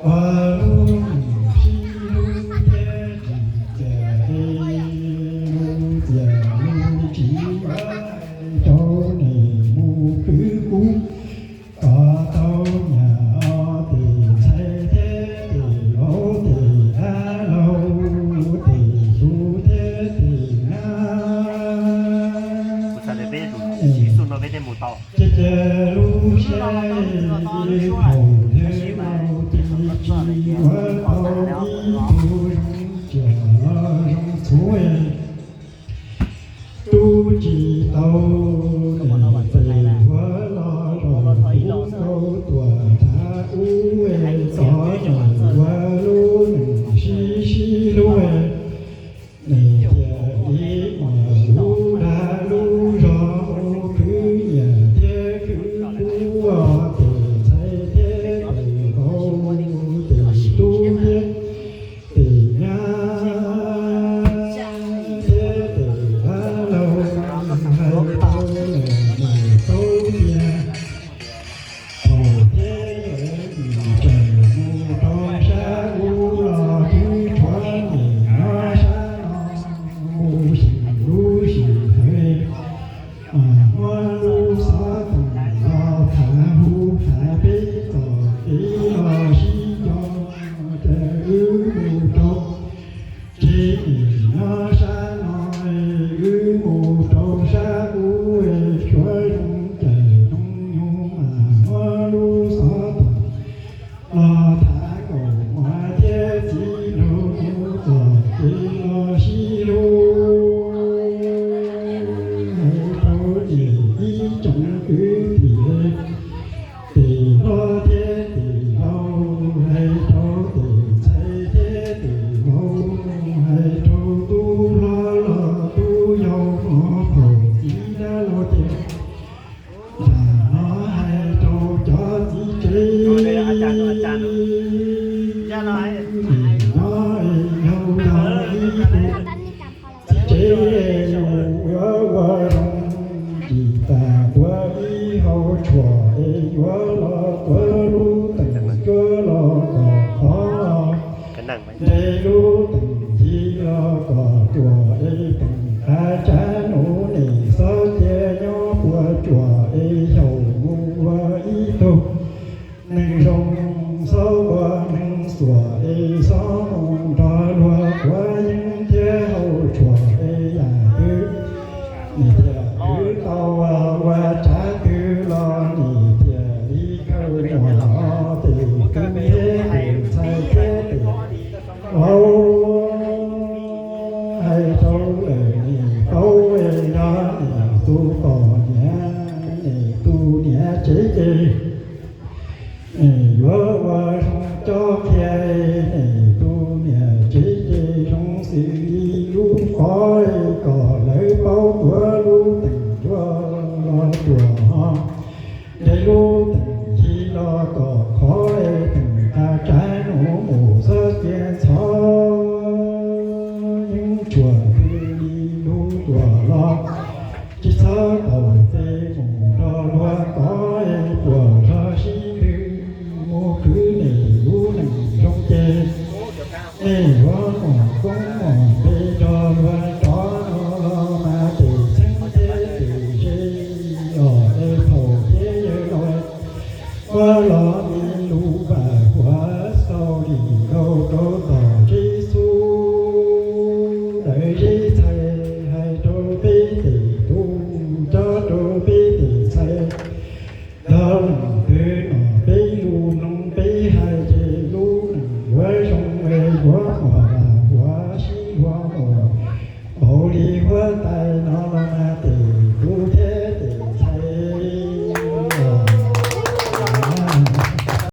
Ua lub nws sib hlub thiab tsis txias, lub txias lub tsis ua rau nws mus khwv kub, kom tau nyiam tes ntxhais thiab tes vauv, tes dab laug, tes xyov thiab tes nyab. Ces cia lub siab ib thaum thiab tsis ua tau ib tug zoo tsiaj los zoo txhuv. Tub tsis tau nws tes ua los los tub nkaus tuam thav ub, txog nws ua lub nws sib sib hlub. Nws cia li mus lub dag lub zog mus khwv nyiam thiab khwv kub, tes ntxhais thiab tes vauv, tes tub thiab tes nyab thiab tes dab laug, hais rau nws nws paub tias thaum teb nim tseem mus rau sab ub los twb tshuav nim nyob sab no mus sim lub sim hais. Muab lub xov toom los tham hu tham peb txom kev los sib nco, ces wb mus rau teb nim nyob sab no, wb mus rau sab ub, tshuav zoo cawm zoo nyoog mas muab lub xov toom los tham kaum mas thiab txiv nraug mus txom kev los sib hlub. Hais rau nim ib tsoom kwv tij, tes hlob thiab tes yau, hais rau tes ntxhais thiab tes vauv, hais rau tub hlob los tub yau, hmov phaum txiv dab laug tias, nram no hais rau cov txiv tsev, nim no yau yog ib tug txiv tsev, yuav ua zoo tsis tas tuav ib hau tshuam es yuav los tuav lub teem cuab los kom qhov, nte lub teem ncig los kom ruam es teem qab tsav nus, nim xob cia nyob puas tsuam es xyaum mus ua ib tug neeg zoo, xob ua neeg xuam es xob mus nrog luag quav yeeb thiab hau tshuam es yam twg nim tiam twg tau ua tsav twg los nim tiam li khawm muag los tes kwv thiab tes ntxhais thiab tes vauv, hais rau lawm nim paub es yog nim tus poj niam, nim tus niam tsev ces nim yuav ua zoo cob qhia, nim tus niam tsev ces zoo xws li lub qhov kom lawv paub tuav lub teem cuab los ruam ho, nte lub teem ncig los kom qhov es teem qab tsav nus mus xob cia ntxhov